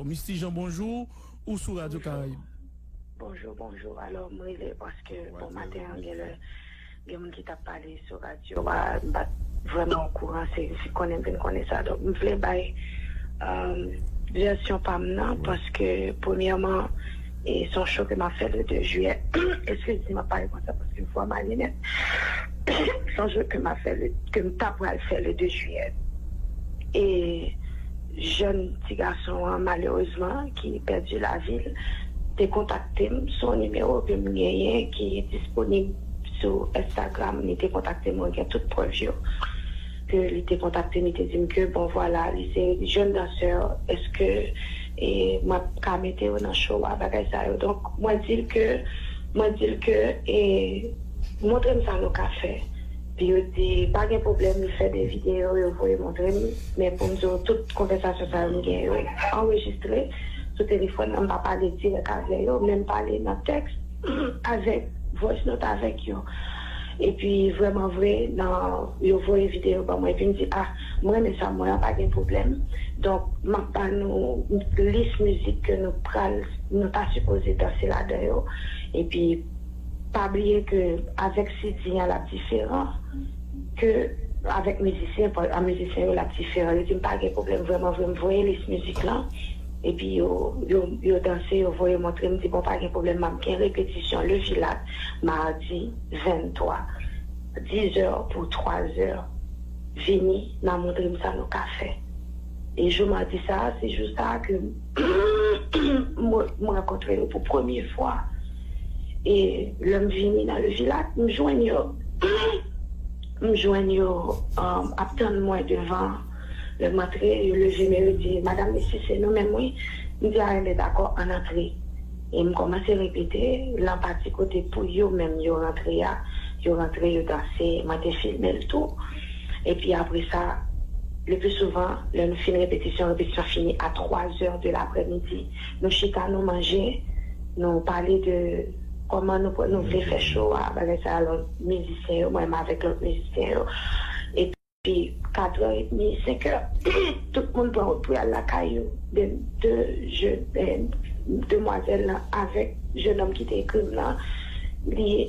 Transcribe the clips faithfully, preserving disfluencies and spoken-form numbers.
Miss Tijan, bonjou, ou sou Radyo Karayib. Bonjou, bonjou. Alò, m rele paske, bon, maten an, gen lè, gen moun ki t ap pale sou radyo a, m pa t vrèman okouran, se, se konnen m vin konnen sa. Donk, m vle bay, euh, vèsyon pa m nan, paske, premyèman, e se yon cho ke m ap fè le de jiyè. Eskize m, m ap pale konsa, paske vwa m ale nèt. Se yon cho ke m ap fè, le, ke m ta pral fè le de jiyè. E jèn ti gason an, malerezman, ki pèdi lavi l, te kontakte m sou yon nimewo ke m genyen ki disponib sou Instagram. Li te kontakte m, mwen gen tout prèv yo, ke li te kontakte m, li te di m ke, bon, vwala, li se jèn dansè, èske, e, mwen ka mete yo nan show a, bagay sa yo. Donk, mwen di l ke, mwen di l ke, e, montre m sa nou ka fè. Epi yo di, pa gen pwoblèm, li fè de videyo, yo voye montre m. Men pou m di w, tout konvèsasyon sa yo m gen yo anrejistre sou telefòn nan, m pa pale dirèk avè yo, men m pale nan tèks avèk voice note avèk yo. Epi vrèman vre, nan, yo voye videyo ban mwen, epi m di, ah, m renmen sa m wè an, pa gen pwoblèm. Donk, m ap ba nou lis mizik ke nou pral, nou ta sipoze danse ladan yo. Epi, pa bliye ke avèk C D an, l ap diferan ke avèk mizisyen, pa- a mizisyen yo, l ap diferan. Yo di m pa gen pwoblèm, vrèman vre, m voye lis mizik lan. Epi yo, yo, yo danse, yo voye montre m, di, bon, pa gen pwoblèm, m ap gen repetisyon Le Vilat, madi venntwa, dizè pou twazè. Vini, n a montre m sa nou ka fè. E jou madi sa a, se jou sa a ke m, m rankontre yo pou premye fwa. E lè m vini nan Le Vilat, m jwenn yo, m jwenn yo, um, ap tann mwen devan. Lè m antre, yo leve men yo di, Madam Misi, se nou menm, wi. M di, a, enben, dakò, ann antre. E m kòmanse repete, lan pati kote pou yo menm yo rantre a, yo rantre, yo danse, mwen te filme l tou. Epi apre sa, le pli souvan, lè nou fin repetisyon, repetisyon fini a twa zè de laprèmidi. Nou chita, nou manje, nou pale de kòman nou, nou vle fè show a, bagay sa, lòt mizisyen yo, mwen menm avèk lòt mizisyen yo. Epi, kat è edmi, senk è, tout moun pran wout pou y al lakay yo. De, de, je, eh, demwazèl lan avèk jennonm ki te ekri m lan, li,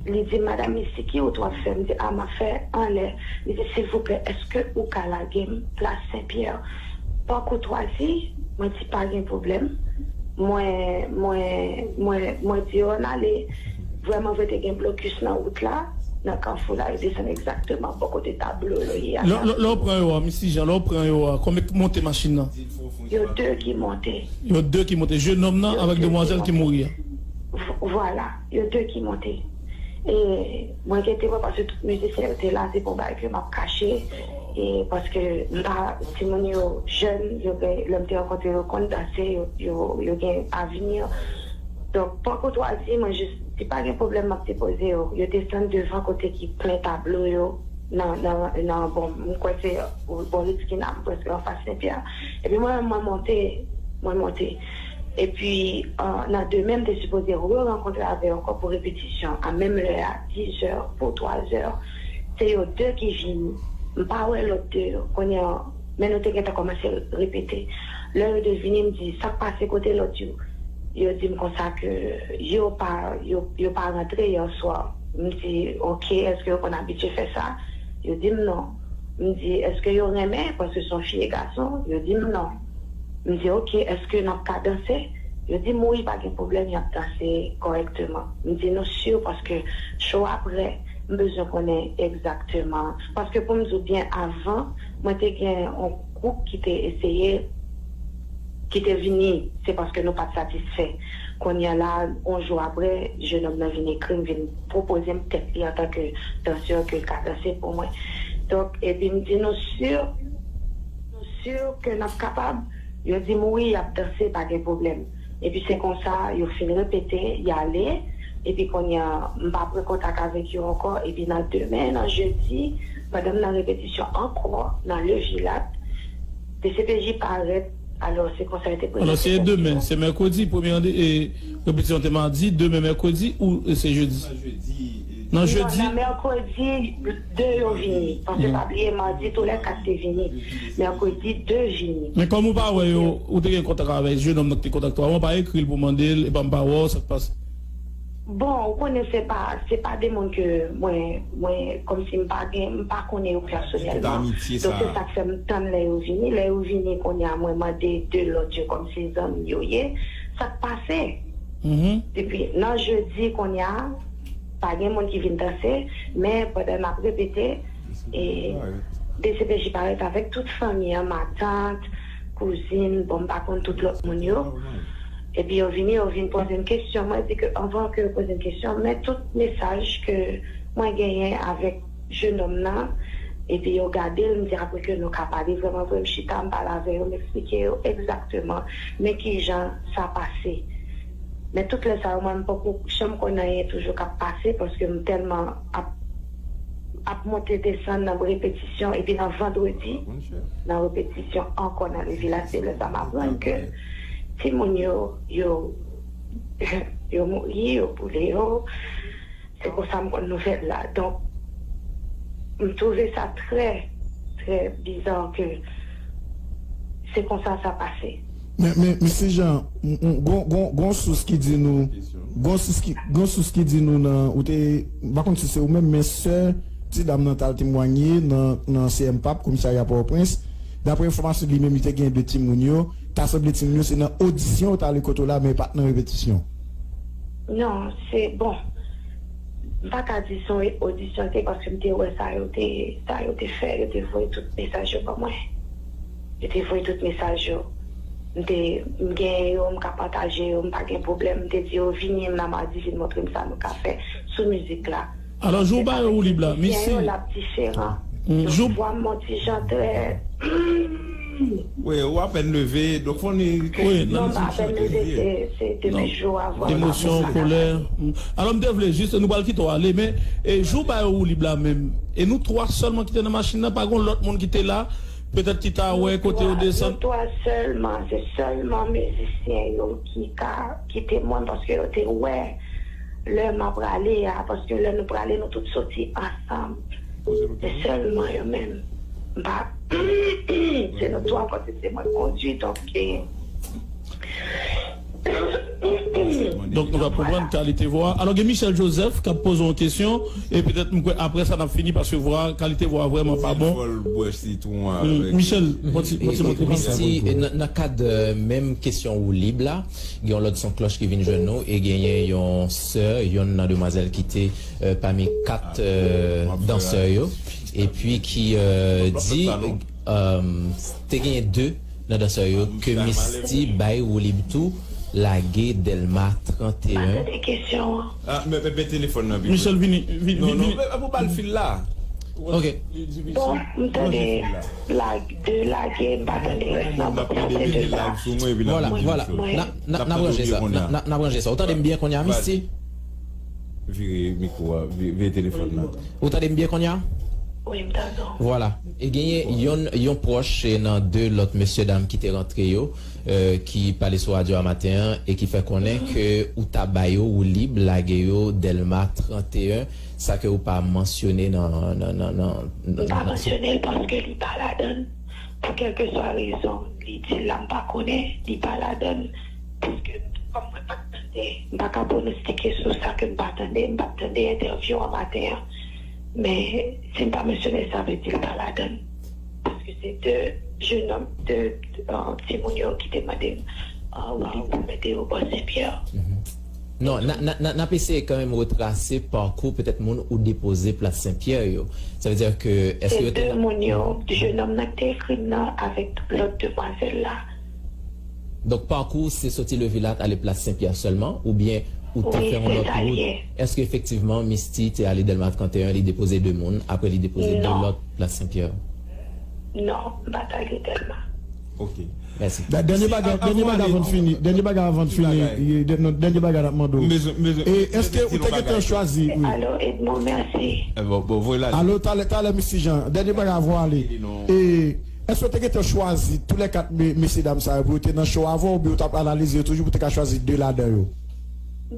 li di, Madam Misi, ki wout w ap fè? M di, a, m ap fè anlè. Li di, silvouplè, èske ou ka lage m plas Senpyè? Pa koutwazi, mwen di, pa gen pwoblèm. Mwen, mwen, mwen, mwen di yo, ann ale. Vrèman vre, te gen blokis nan wout la, nan kafou la, yo desann egzakteman bò kote tablo yo ye a. Lè lè- lè w pran yo a, Miss Tijan, lè w pran yo a, konbyen k monte machin nan? Yo de ki monte. Yo de ki monte, jennonm nan avèk demwazèl ki mouri a. V- Vwala, yo de ki monte. E mwen gen temwen paske tout mizisyen yo te la, se pou bagay ke m ap kache. E paske m pa, timoun yo jèn, yo gen, lè m te rankontre yo, konn danse, yo, yo, yo gen avni. Donk, pa koutwazi, mwen jis di, pa gen pwoblèm, m ap depoze yo. Yo desann devan kote ki plen tablo yo, nan, nan, nan, bon, m kwè se bò Ritz Kina, m prèske anfas Senpyè. Epi mwen, mwen monte, mwen monte. Epi, euh, nan demen, m te sipoze re-rankontre avè yo ankò pou repetisyon, a menm lè a, dizè pou twazè. Se yo de ki vini. M pa wè lòt de yo. Kounye a, men nou te gentan kòmanse repete. Lè yo de vini, m di, sa k pase, kote lòt yo? Yo di m konsa ke yo pa, yo, yo pa rantre yè swa. M di, oke, èske yo konn abitye fè sa? Yo di m non. M di, èske yo renmen? Paske se yon fi e gason. Yo di m non. M di, oke, èske n ap ka danse? Yo di m wi, pa gen pwoblèm, y ap danse kòrèkteman. M di nou si paske cho a prè, m bezwen konnen egzakteman. Paske pou m di w byen, avan, mwen te gen yon gwoup ki te eseye, ki te vini, se paske nou pa t satisfè. Kounye a la, yon jou apre, jennonm nan vin ekri m, vin pwopoze m tèt li antanke dansè ke l ka danse pou mwen. Donk, epi m di nou si, nou si ke n ap kapab? Yo di m wi, y ap danse, pa gen pwoblèm. Epi se konsa, yo fin repete, y ale. Epi kounye a, m pa pran kontak avèk yo ankò. Epi nan demen, nan jedi, pandan m nan repetisyon ankò, nan Le Vilat, D C P J parèt. Alò, se konsa yo te prezante. Alò, se demen, se mèkredi, premye rande, e, repetisyon te madi, demen mèkredi ou, e, se jedi? Nan jedi? Nan mèkredi, de yo vini. Paske pa bliye, madi, tou lè kat te vini. Mèkredi, de vini. Men kòm ou pa wè yo, ou te gen kontak avèk jennonm nan ki te kontakte w avan, ou pa ekri l pou mande l, epa m pa wè w, sa k pase? Bon, ou konnen se pa, se pa de moun ke mwen, mwen, kòmsi m pa gen, m pa konnen yo pèsonèlman. Donk, se sa k fè m tann lè yo vini. Lè yo vini, kounye a, mwen mande de lòt yo kòmsi zanmi yo ye. Sa k pase? Depi nan jedi, kounye a, pa gen moun ki vin danse, men pandan n ap repete, e, D C P J parèt avèk tout fanmi an, matant, kouzin, bon, m pa konn tout lòt moun yo. Epi yo vini, yo vin poze m kesyon. Mwen di ke anvan ke yo poze m kesyon, men tout mesaj ke mwen genyen avèk jennonm nan, epi yo gade l, m di apre ke nou ka pale vrèman vre, m chita, m pale avè yo, m eksplike yo egzakteman men kijan sa pase. Men tout lè sa yo, mwen, m poko janm konn anyen toujou k ap pase, paske m tèlman ap, ap monte desann nan repetisyon, epi nan vandredi, nan repetisyon ankò nan le vilaj, se lè sa m aprann ke timoun yo, yo, yo mouri, yo boule yo. Se konsa m konn nouvèl la. Donk, m twouve sa trè, trè biza ke se konsa sa pase. Men, men, mesye Jean, m, m, gon, gon, gon sous ki di nou, gon sous ki, gon sous ki di nou nan, ou te, m pa konn si se ou menm, men sè ti dam nan t al temwanye nan, nan C M pap, komisarya Pòtoprens. Daprè enfòmasyon li menm, li te gen de timoun yo, ta sanble timoun yo, se nan odisyon yo t ale kote w la, men pa t nan repetisyon. Non, se, bon, m pa ka di se yon odisyon te, paske m te wè sa yo te, sa yo te fè, yo te voye tout mesaj yo ban mwen. Yo te voye tout mesaj yo. M te, m genyen yo, m ka pataje yo, m pa gen pwoblèm. M te di yo, vini, m nan madi, vin montre m sa nou ka fè sou mizik la. Alò, jou w ba yo woulib la, misye. L ap diferan. Jou vwa m yon ti jan trè. Wi, ou apèn leve, donk fò ni. Wi, non, m pa apèn leve, se, se depi jou a vwa m. Emosyon, kolè. Alò, m te vle jis, nou pral kite w ale, men, e, jou w ba yo woulib la menm, e nou twa sèlman ki te nan machin nan, pa gen lòt moun ki te la, petèt ki ta wè kote yo desann. Nou twa sèlman, se sèlman mizisyen yo ki ka, ki temwen, paske yo te wè lè m ap prale a, paske lè nou prale, nou tout soti ansanm. Se sèlman yo menm. M pa, se nou twa, paske se mwen k kondui, donk, e, Donk, nou ka konprann kalite vwa. Alò, gen Michel Joseph k ap poze yon kesyon, e petèt, m kwè, apre sa, n ap fini, paske vwa, kalite vwa vrèman pa bon. Fò l bwè sitwon avèk. Michel, montre, montre, montre. Misty, nan, nan kad, euh, menm kesyon woulib la, gen yon lòt son klòch ki vin jwenn nou, e genyen yon sè, yonn nan demwazèl ki te, euh, pami kat, euh, dansè yo, epi ki, euh, di, euh, te genyen de nan dansè yo ke Misty bay woulib tou, lage Dèlma trannteyen. Pa tande kesyon an. Ah, men, men, men telefòn nan pi pre. Michel, vini, vini, non, non, vini. Men, men, ou ba l fil la. Ok. Bon, m tande la, de lage, m pa tande rès nan, bon, sa se de sa. Vwala, vwala. N a, n a, n a ranje sa. N a, n a, n a ranje sa. Ou tande m byen kounye a, Misty? Vire mikwo a, vi-, vire telefòn nan. Ou tande m byen kounye a? Wi, m tande w. Vwala. E genyen yon, yon pwòch, e, nan de lòt mesye dam ki te rantre yo, e, ki pale sou radyo a maten an e ki fè konnen ke ou ta ba yo woulib, lage yo Dèlma trannteyen, sa ke ou pa mansyone nan, nan, nan, nan, nan, m pa mansyone l paske li pa ladan l. Pou kèlkeswa rezon, li di l la, m pa konnen, li pa ladan l. Paske, kòm mwen pa t tande, m pa ka pwonostike sou sa ke m pa tande, m pa t tande entèvyou an maten an. Men, si m pa mansyone l, sa vle di l pa ladan l. Paske se de jenòm, de, de, euh, timoun yo ki te mande m, euh, woulib pou mete yo bò Senpyè. Non, n a, n a, n a, n ap eseye kanmenm retrase pakou petèt moun ou depoze Plas Senpyè yo. Sa vle di ke, èske yo te... Se de moun yo, jenòm nan ki te ekri m nan avèk lòt demwazèl la. Donk, pakou se soti Levilat ale Plas Senpyè sèlman, oubyen ou te fè yon lòt wout? Wi, se sa l ye. Èske efektivman Misty te ale Dèlma trannteyen, li depoze de moun, apre li depoze de lòt Plas Senpyè? Non, m pa t ale Dèlma. Ok. Mèsi. Dènye bagay, dènye bagay avan n fini, dènye bagay avan n fini, dènye bagay n ap mande w. E èske ou te gentan chwazi, wi. Alo, Edmond, mèsi. Alo, talè, talè, Misty Jean, dènye bagay avan w ale. E èske w te gentan chwazi tou lè kat me-, mesye dam sa yo pou yo te nan show avè w, oubyen w t ap analize yo toujou pou w te ka chwazi de ladan yo?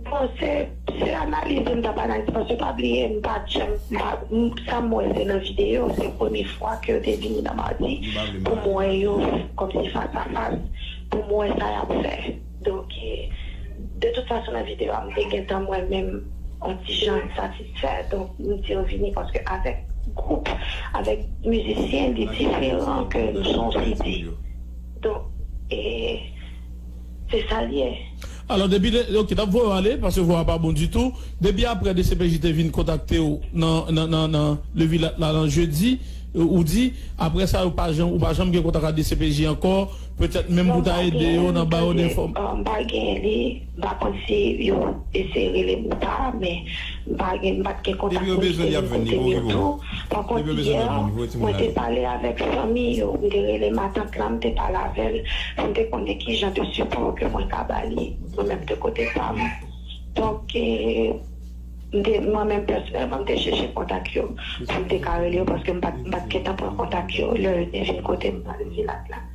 Bon, se, se analize m t ap analize, paske pa bliye, m pa t janm, m pa, m, sa m wè se nan videyo, se premye fwa ke yo te vini nan Madi pou m wè yo kòmsi fas a fas, pou m wè sa y ap fè. Donk, e, de tout fason, nan videyo a, m te gentan mwen menm yon ti jan satisfè. Donk, m di yo vini paske avèk gwoup, avèk mizisyen, li diferan ke nou se yon sidi. Donk, e, se sa l ye. Alò, depi le, ok, t ap voye w ale, paske vwa a pa bon ditou. Depi apre D C P J te vin kontakte w nan, nan, nan, nan Levilat la, nan jedi, ou di, apre sa, ou pa janm, ou pa janm gen kontak ak D C P J ankò, petèt menm pou ta ede yo nan ba yo de fòm. Non, m pa gen, m pa gen li, m pa konn si yo eseye rele m ou pa, men m pa gen, m pa t gen kontak pou m te vin kote m yo tou. Pa kont, yè, mwen te pale avèk fanmi yo, m te rele matant lan, m te pale avè l, pou m te konnen ki jan de sipò ke mwen ka ba li, mwen menm de kote pa m. Donk, e, m te, mwen menm pèsonèlman, m te chèche kontak yo, pou m te ka rele yo, paske m pa t, m pa t gentan pran kontak yo, lè yo te vin kote m nan Levilat la.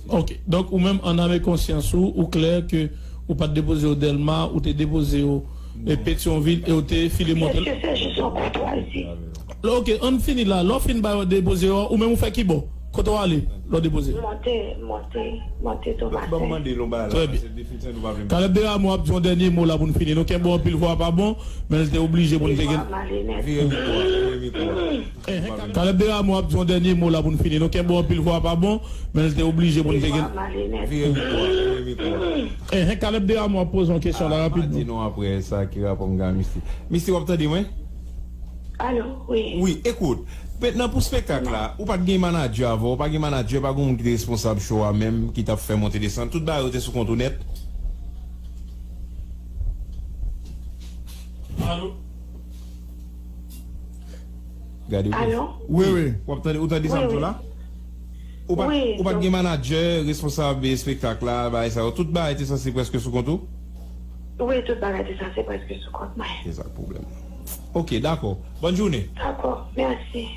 Ok, donk ou menm an ame konsyans ou, ou klè ke ou pa t depoze yo Dèlma, ou te depoze yo e Petyonvil e ou te file monte. Èske se jis yon koutwazi? Ok, ann fini la. Lè w fin ba yo depoze yo, ou menm ou fè ki bò? Kote w ale lè w depoze? Monte, monte, monte Tomasen. Trè byen. Kalèb Deramo ap di yon dènye mo la pou n fini. Nou kenbe w anpil, vwa a pa bon, men l te oblije pou n te gen. Vire mikwo a, vire mikwo a. Enhen, Kalèb Deramo ap di yon dènye mo la pou n fini. Nou kenbe w anpil, vwa a pa bon, men l te oblije pou n te gen. Vire mikwo a, vire mikwo a. Enhen, Kalèb Deramo ap poze yon kesyon la rapidman. Di non apre sa ki rapò m gen a Misty. Misty, w ap tande mwen? Alo, wi. Wi, ekout. Mentnan pou spektak la, ou pa t gen manadjè avè w, ou pa gen manadjè, pa gen moun ki te responsab show a menm, ki t ap fè monte desann. Tout bagay yo te sou kont ou nèt. Alo? Gade, wi. Alo? Wi, wi. W ap tande, ou tande sa m di w la? Ou pa, ou pa t gen manadjè, responsab espektak la, bagay sa yo. Tout bagay te sanse prèske sou kont ou? Wi, tout bagay te sanse prèske sou kont mwen. Se sa k pwoblèm. Ok, dakò. Bòn jounen. Dakò, mèsi.